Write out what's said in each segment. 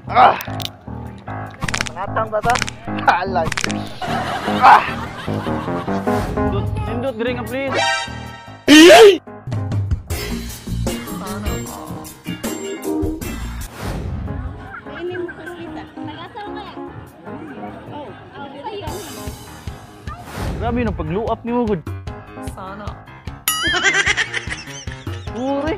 Ah! Mangatang ba ta? Alay. Ah! Nindot, nindot diri nga please. Ini mo kita. Nag-asa ka? Oh, sayo. Grabe no pagluap nimo gud. Sana. Uri.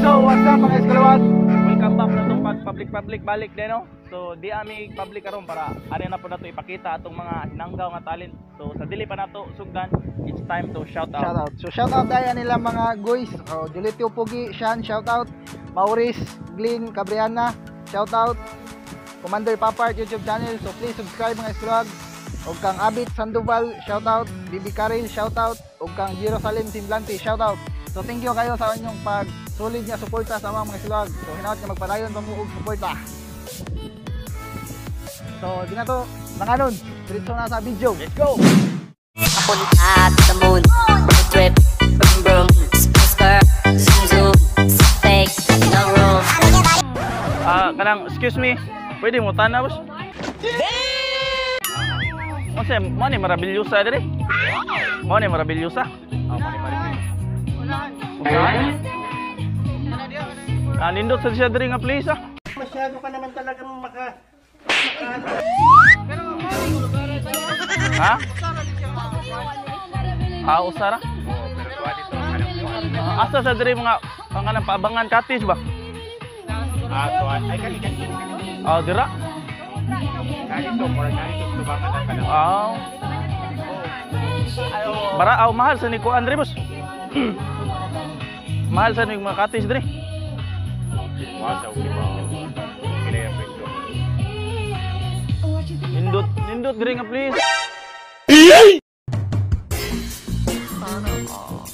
So, what's up mga eskwelawan? Welcome back na itong public balik din, no? So, di ami public karon para ari na po nato ipakita atong mga hinanggaw nga talent. So, sa dili pa nato sugdan, it's time to shout out. Shout out. So, shout out tayo nila mga guys. Oh, Julio Pugi, Sean, shout out. Maurice, Glyn, Cabriana, shout out. Commander Papart YouTube channel. So, please subscribe mga eskwelawan. Og kang Abit Sandoval, shout out. Bibi Karil, shout out. Og kang Jerusalem Simblante, shout out. So, thank you kayo sa inyong pag solid nga suporta sa mga silwag. So hinaot nga magpadayon pa mo og suporta. So di na to nanganon, diretso na sa video. Let's go. Punta to the moon, road trip, vroom vroom, skirt, zoom zoom, fake, no room. Kanang excuse me, pwede mo tana boss? Damn! Unsa mo ni marabilyosa diri? Mo ni marabilyosa? Ah, mo ni marabilyosa. Wala. Ah, nindot sa siya diri nga place ah. Masyado ka naman talagang maka Ha? Ah, usara. Asa sa diri mga pangalan paabangan cottage ba? Ah, tuwa. Ay kani kani. Ah, dira. Kani to, mura kani to tubangan ang kana. Ah. Bara aw mahal sa ni ko Andre boss. Mahal sa ni mga cottage diri. Wa sa okay ba? Kini ang presyo. Nindot, nindot diri nga please. Sana all.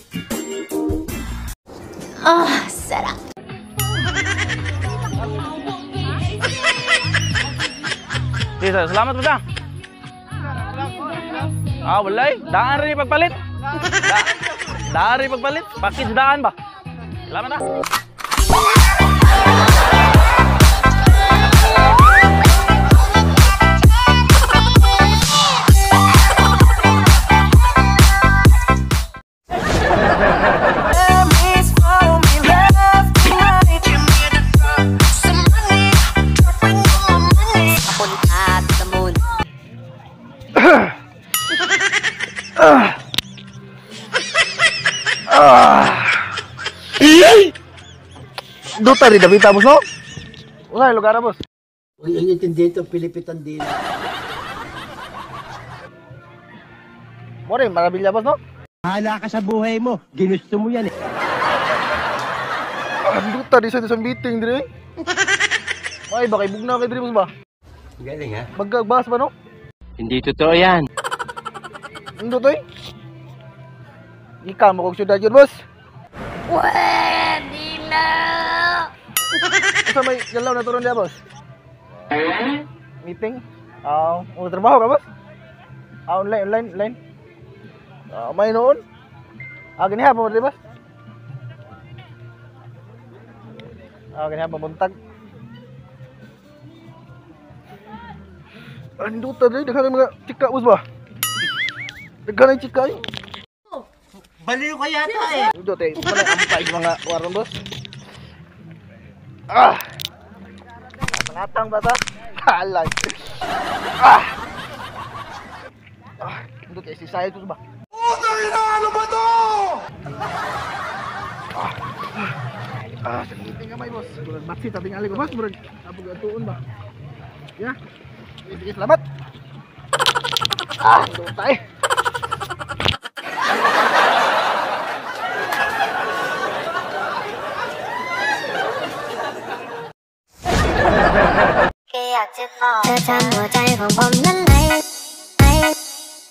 Ah, sarap. Sige, sir. Salamat po sa. Ah, walay. Daan rin pagpalit. Daan rin pagpalit. Package daan ba? Salamat na. Punta to the moon. Duta rin David boss no? Usa lugar boss. Uy, ang intindi ito, Pilipitan din. Mo rin marabilya boss no? Hala ka sa buhay mo. Ginusto mo yan eh. Ah, duta di sa isang meeting diri. Ay, baka ibugna kay diri boss ba? Galing ha? Magkagbas ba no? Hindi totoo yan. Indot oy. Ika mo kog syudad yun boss. Pwede na. Unsa may galaw na turon diya boss? Meeting? Ah, uh, trabaho ka boss? Ah, online, online, online. Ah, may noon. Ah, ganiha po, di boss? Ah, ganiha po buntag. Anduta diri daghan mga chika boss ba? Daghan ang chika eh. Baliw ka yata eh. Indot eh, wala ampay mga waron boss. Ah! Mangatang ba ta? Alay. Ah! Ah, indot eh, si Sayo to ba? Putang ina, ano ba to? Ah, ah, sa meeting gamay boss. Murag batsi ta tingali ko boss, murag apog atuon ba. Ya. Sige, salamat. Ah, indot ta eh. เธอทำหัวใจของผมนั้นไหลไหล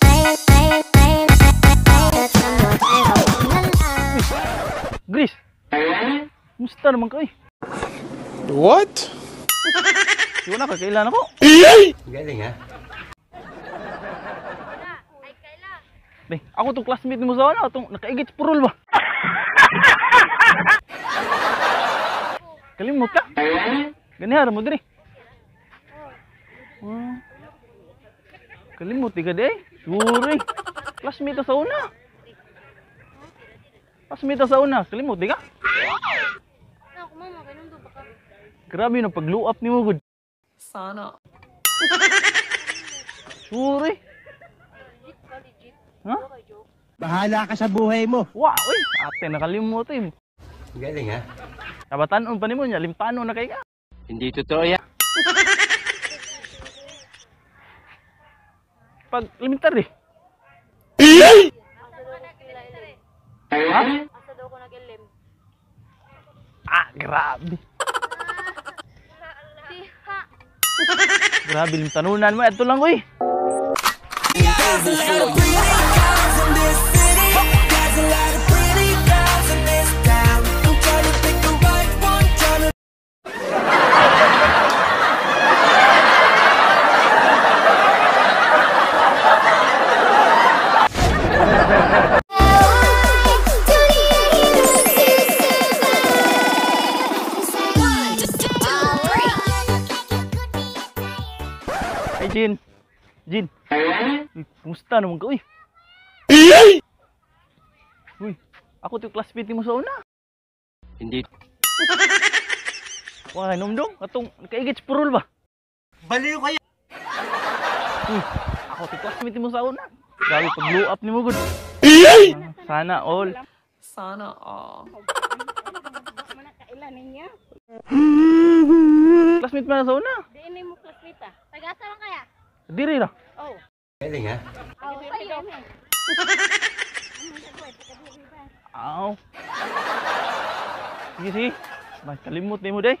ไหลไหลไหลไหลเธอทำหัวใจของผมนั้นไหล Gris. Musta naman ka eh? What? Di na kailan ako. Galing ha? Day, ako tong classmate mo sa ano, tong nakaigit purol ba? Kalimot ka? Ganihara mo diri. Oh. Kalimot di ka di. Sure. Classmate sa una. Classmate sa una. Kalimot di ka? Ako mama, kanang ba ka? Grabe no pagluap nimo gud. Sana. Sure. Legit ka, legit. Ha? Okay, joke. Bahala ka sa buhay mo. Wow, uy, ate nakalimot eh. Galing ha? Kabatanon pa nimo nya, limpano na kay ka. Hindi totoo yan. Pag elementary. Asa daw ko nag-ilim? Ha? Asa daw ko nag-ilim? Ah, grabe. Diha. Grabe limtanunan mo. Ito lang, uy. Ay, Jin. Jin. Uy, kumusta naman ka, uy? Uy, ako to classmate mo sa una. Hindi. Wala numdong, atong kaigit sa purol ba? Baliw kayo. Uy, ako to classmate mo sa una. Grabe pag blow up nimo gud. Sana all. Sana all. Mana kailan niya? Classmate mo na sa una. Di ini mo classmate ah. Taga-asa man kaya? Diri ra. Oh. Galing ha? Oh, sayo. Aw. Sige, sige. Ba, kalimot nimo day.